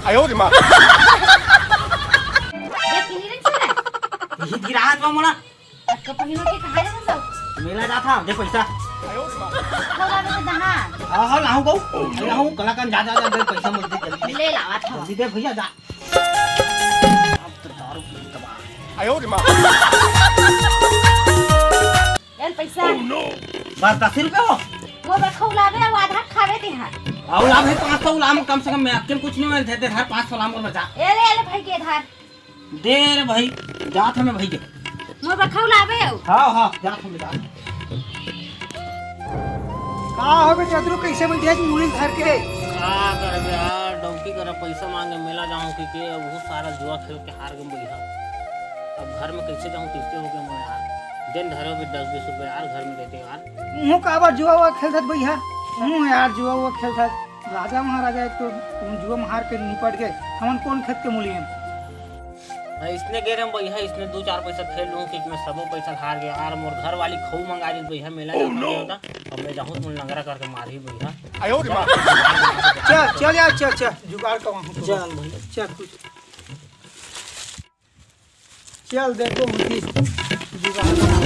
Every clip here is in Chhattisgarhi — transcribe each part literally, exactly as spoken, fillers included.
आयो रे माँ। ये किन्हीं ने छुआ? यही गिरा हाथ में मोला। अक्का पहिनो के कहाँ जाता सब? मेला जात हँव, दे पैसा। थोड़ा दे दहा। हाँ, हाँ, लाहूँ कहूँ। लाहूँ, कलाकंद जा, जा, जा, दे पैसा मत दे, जल्दी दे। ले लावा था। जल्दी दे भैया, जा। अब तो दारू पी के मार। आयो रे माँ। यार पैसा। बस दस रुपया हो? वो बखौलावे अउ आधा खावे दे हा। अउ ला भाई पाँच सौ ला, कम से कम मैं अकेले कुछ नहीं मिलते थे, धर पाँच सौ ला मोर में जा। ए ले, ए ले भाई के धर। दे रे भाई, जात हमें भाई के। मोर बखौलावे हो। हाँ, हाँ, जात हमें जात। का हो बे चतरू, कैसे बैठे है मुड़ी धर के? का करबे यार, डौकी करा पैसा मांगे, मेला जाऊं कि के, वो सारा जुआ खेल के हार गए भैया। अब घर में कैसे जाऊं, कैसे हो गया मैं यार। दिन धरे भी दस बीस रुपए यार, घर में देते यार। मुँह का बार जुआ हुआ खेलत भैया? मुँह यार जुआ हुआ खेलत। राजा महाराजा एक तो जुआ में हार के निपट गए, हमन कौन खेत के मूली हैं? मैं इसने गे रहे भैया, इसने दो चार पैसा खेल लूँ कि मैं सबो पैसा हार गया यार। मोर घर वाली खऊ मंगा दी भैया, मेला जाना नहीं होता। अब मैं जाऊँ तो लंगड़ा करके मारी भैया। आयो रे माँ। चल, चल यार, चल, चल, जुगाड़ करवाऊँ तो। चल भैया। चल, कुछ। चल, देखो, मुठी जुगाड़ करवाऊँ।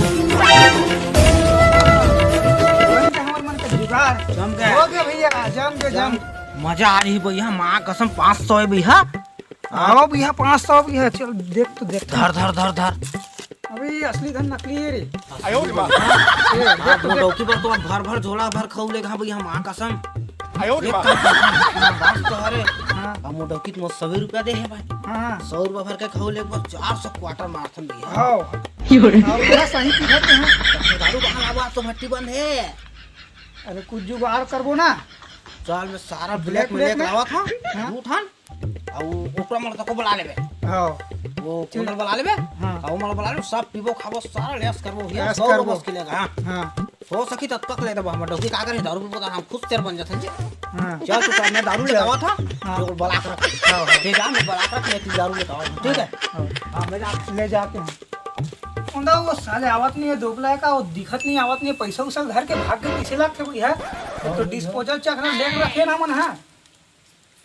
हमर मन के जुगाड़। जम के। हो गया भैया, जम के, जम। मजा आ रही भैया, माँ कसम, पाँच सौ है भैया। आओ भैया, पाँच सौ भी है, चल देख तो देख। धर, धर, धर, धर। अबे ये असली धन नकली है रे। आयो रे माँ। ये देख हाँ, तो वो देख। डौकी बर तो अब भर भर झोला भर खऊ लेगा भैया, माँ कसम। आयो रे एक माँ। काम कर, हाँ, बात तो अरे। हाँ। अब वो डौकी तो सौ रुपया दे है भाई। हाँ। सौ रुपया भर के खऊ ले, बस चार सौ क्वार्टर मारथन भैया। हाँ। अब बड़ा सही की है। दारू कहाँ लावा, तो भट्टी बंद है। अरे कुछ जुगाड़ करबो ना। चल मैं सारा black black में black में? लावा था। हाँ। उठान। अउ ओकरा मन तको बुला लेबे। हाँ। वो चल। कोनल बुला लेबे। हाँ। अउ मन बुला लेबे, सब पीबो खाबो, सारा ऐश करबो भैया, ऐश सौ करबो। बस के लेगा, हाँ। हाँ। हो सकी तब तक ले देबो, हम डौकी का करी, दारू पीबो त हम खुद तेर बन जाथन जी। हाँ। चल तू, मैं दारू चल। लेके आवा था, हाँ। जो बुला के रख। हाँ, हाँ। ठीक है, मैं बुला के रख, मैं तू दारू लेके आवा, ठीक है? हाँ। हाँ, मैं जा ले जाते हैं। उंदा वो साले आवत नहीं है, दोगला का, वो दिखत नहीं, आवत नहीं है, पैसा उसा घर के भाग के पीछे लाग के कोई है। तो disposal चखना लेके रखे ना मन है।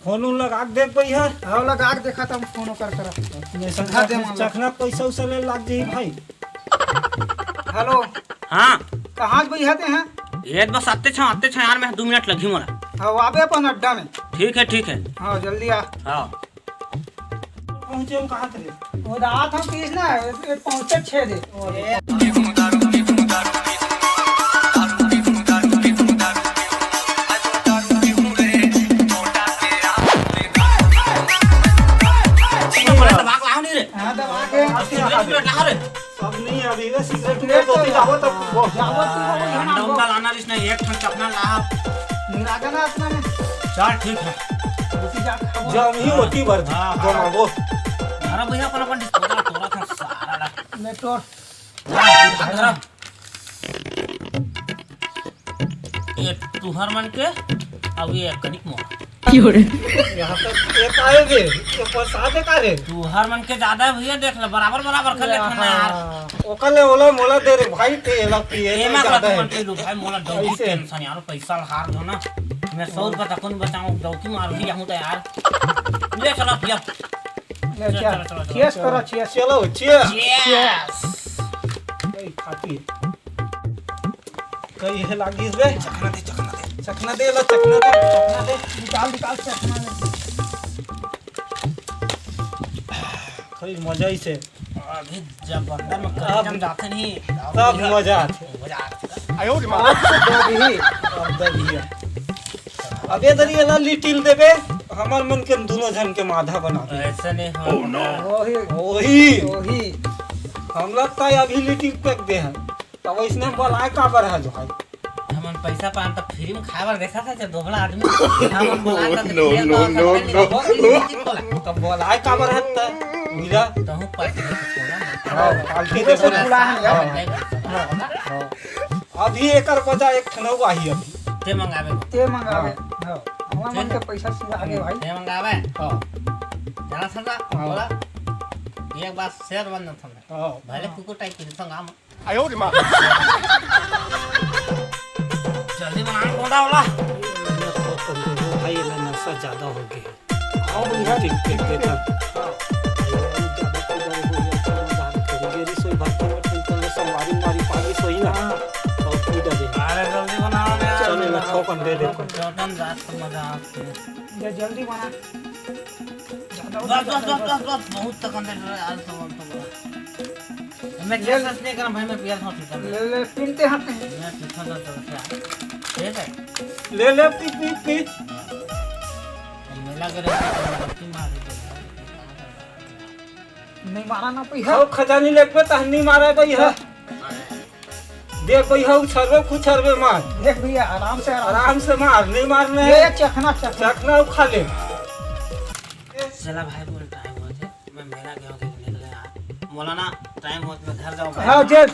फोन उन लगा के देख भैया। हाँ, लगा के देखा था, हम फोन कर कर। अपने समझा दे, चखना पैसा उसा ले लाग जाई भाई। हेलो। हाँ। कहाँ भैया ते हैं? ये बस आते छा, आते छा यार, मैं दो मिनट लगी मोला। हाँ, वो आबे अपन अड्डा में। ठीक है, ठीक है। हाँ, जल्दी आ। हाँ। पहुँचे हम कहाँ थे? वो रात हम तीस ना, ये पहुँचे छः दे। दबा के लाओ नहीं रे। हाँ, दबा के। अब सिगरेट उगरेट लाओ रे। सब नहीं, अभी ये सिगरेट उगरेट तो अभी जाओ तब वो। जाओ तब वो, हाँ, अंडा उंडा लाना रिस नहीं, एक ठन चपना ला। निरागन आत्मा में। चल, ठीक है। उसी जात खाओ। जम ही होती बरदी, हाँ, हाँ। जमाबो। अरे भैया, अपन, अपन disposal टोरा था सारा ला। ले टोर। हाँ, धरा। ये तुहर मन के, अब ये कनिक मोर। क्यों रे? यहाँ पे ये पाए बे, ये प्रसाद है का रे? तुहर मन के ज्यादा है भैया, देख ले, बराबर बराबर कर ले खाना यार। हाँ, ओकर ले ओला मोला दे रे भाई, ते एला पिए एमा ज्यादा है। भाई, मोला डौकी ऐसे। Tension यार, पैसा हार दो ना। मैं सौ रुपया तक नहीं बचाऊँ, डौकी मार भी जाऊँ तो यार। ले चलो भैया। ले चलो, क्या? चलो, चलो, चलो, cheers चलो। करो, cheers। चलो, cheers। Cheers। ए, खाती है। कई है लागिस बे? चखना दे, चखना दे। चखना दे, ला, चखना दे, चखना दे। निकाल, निकाल, चखना दे। खई मजा ही से। अभी जब अंदर में अब करेजा में जाथे नहीं, तब मजा आथे। मजा आथे। आयो रे माँ। अब तो दबी। अब दबी। अबे दरी एला लिटिल देबे, हमर मन के दुनो झन के माधा बना दे। ऐसे नहीं हो। Oh, no। ओही। ओही। ओही। हम लगता है अभी लिटिल फेंक दे हैं। तब इसने बोलाए काबर है जो भाई? हमन पैसा पान त free में खाए बर देखा था, जब दोबला आदमी। हमन बोलाए था, तो no, no, no, no। तो बोलाए काबर है त? बुझा? तहूँ पार्टी दे के छोड़ा। हाँ, पार्टी दे के छोड़ा। हाँ, हाँ, हाँ। अभी एकर बजा एक ठन अउ आही अभी। ते मंगावे। ते मंगावे। हाँ। हाँ। हमार मन के पैसा सीधा आगे भाई। ते मंगावे। हाँ। जाना था ना, हाँ। बोला, एक बार शेर बन था। हाँ। भले कुकुर type के संग आम। आयो रे माँ। जल्दी बना, कोंडा वाला। भाई, ज्यादा हो गए। हाँ भैया, ठीक, ठीक, ठीक। हाँ। ज्यादा तो ज्यादा हो गया, चलो, बाहर करेंगे। रिसोई भात तो मत निकल रहा, संगवारी मारी पाली सोई ना। हाँ। और कोई डरे। अरे, जल्दी बनाओ ना यार। चलो, मैं खाओ, कौन दे दे। चौटन रात को मजा आती है। ये जल्दी बना। ज्यादा हो बस, बस, गया, बस, बस। बस, बस, बहुत तक अंदर यार, तो, तो, तो। मैं क्या सोच नहीं करम भाई, मैं पिया था पीता ले, ले, पीते हाथ में। मैं पीता था तो क्या? ठीक है। ले, ले, पी, पी, पी। अब मेला के रहते तो मस्ती मार रही थी। नहीं मारा ना पैसा। खाओ खजानी लेके तो हम नहीं मारा भाई, हाँ। देख भाई, हम छरबे, खुद छरबे मार। देख भैया, आराम से, आराम आराम से मार, नहीं मारना ये है। चखना, चखना। चखना उखा ले। चला भाई, बोल टाइम हो जाए। मैं मेला गया हूँ, निकल यार। मौलाना, टाइम हो, मैं घर जाऊँ भाई। हाँ, जे,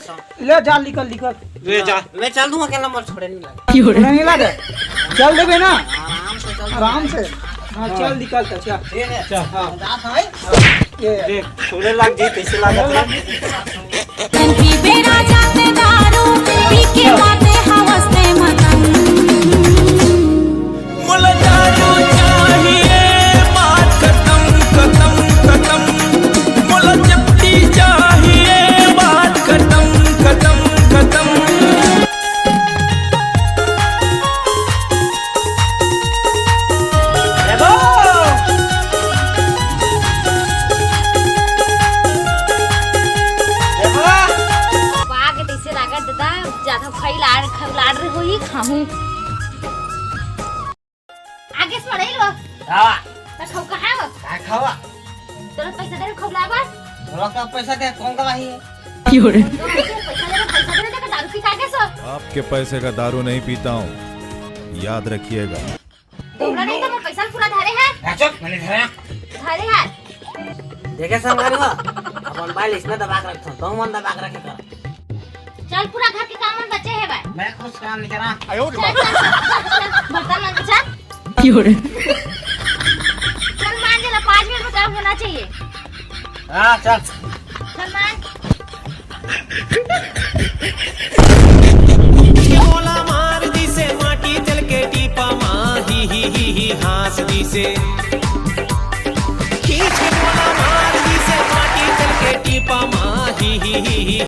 ले जा, निकल, निकल। ले जा। मैं चल दूँ अकेला, मोर छोड़े नहीं लगे। छोड़े नहीं लगे? चल देबे ना? आराम से चल। आराम से। हाँ, हाँ। चल, निकल, चल। ठीक है। चल। हाँ। जात हई। ये। देख, छोड़े लग जी, कैसे लागत है? तन की बेरा जाते दारू, पी के माते हवस ते मतन। मोला दारू चाहिए, बात खत्म, खत्म, खत्म। मोला चपटी चाहिए, बात खत्म, खत्म, खत्म। देखो। देखो। बाग तैसे लागत दादा, ज्यादा खैलाड़, खैलाड़ रे होई, खाहूं। आगे से पढ़ाई लो। खावा। त खाऊ कहाँ हो? का खावा? तोरा पैसा दे, खाऊ लावा। तोरा का पैसा दे, कौन का लाही है? पैसा दे, पैसा दे, दारू पी के आगे से। आपके पैसे का दारू नहीं पीता हूँ, याद रखिएगा। तोरा नहीं तो मैं पैसा पूरा धरे है। आ, चुप, मैंने धरा। धरे है। देखे संगवारी हो, अपन बाल इसने दबा के रखथन, तो मन दबा के रखे कर। चल, पूरा घर के काम मन बचे है भाई। मैं कुछ काम नहीं करा। चल, चल, चल, चल, बर्तन मांज के चल। चल, मान जा ना, पाँच मिनट में काम होना चाहिए। हाँ, चल। चल, मान। मोला मार दिसे माटी तेल के टीपा मा, ही, ही, ही, ही, हाँस दिसे।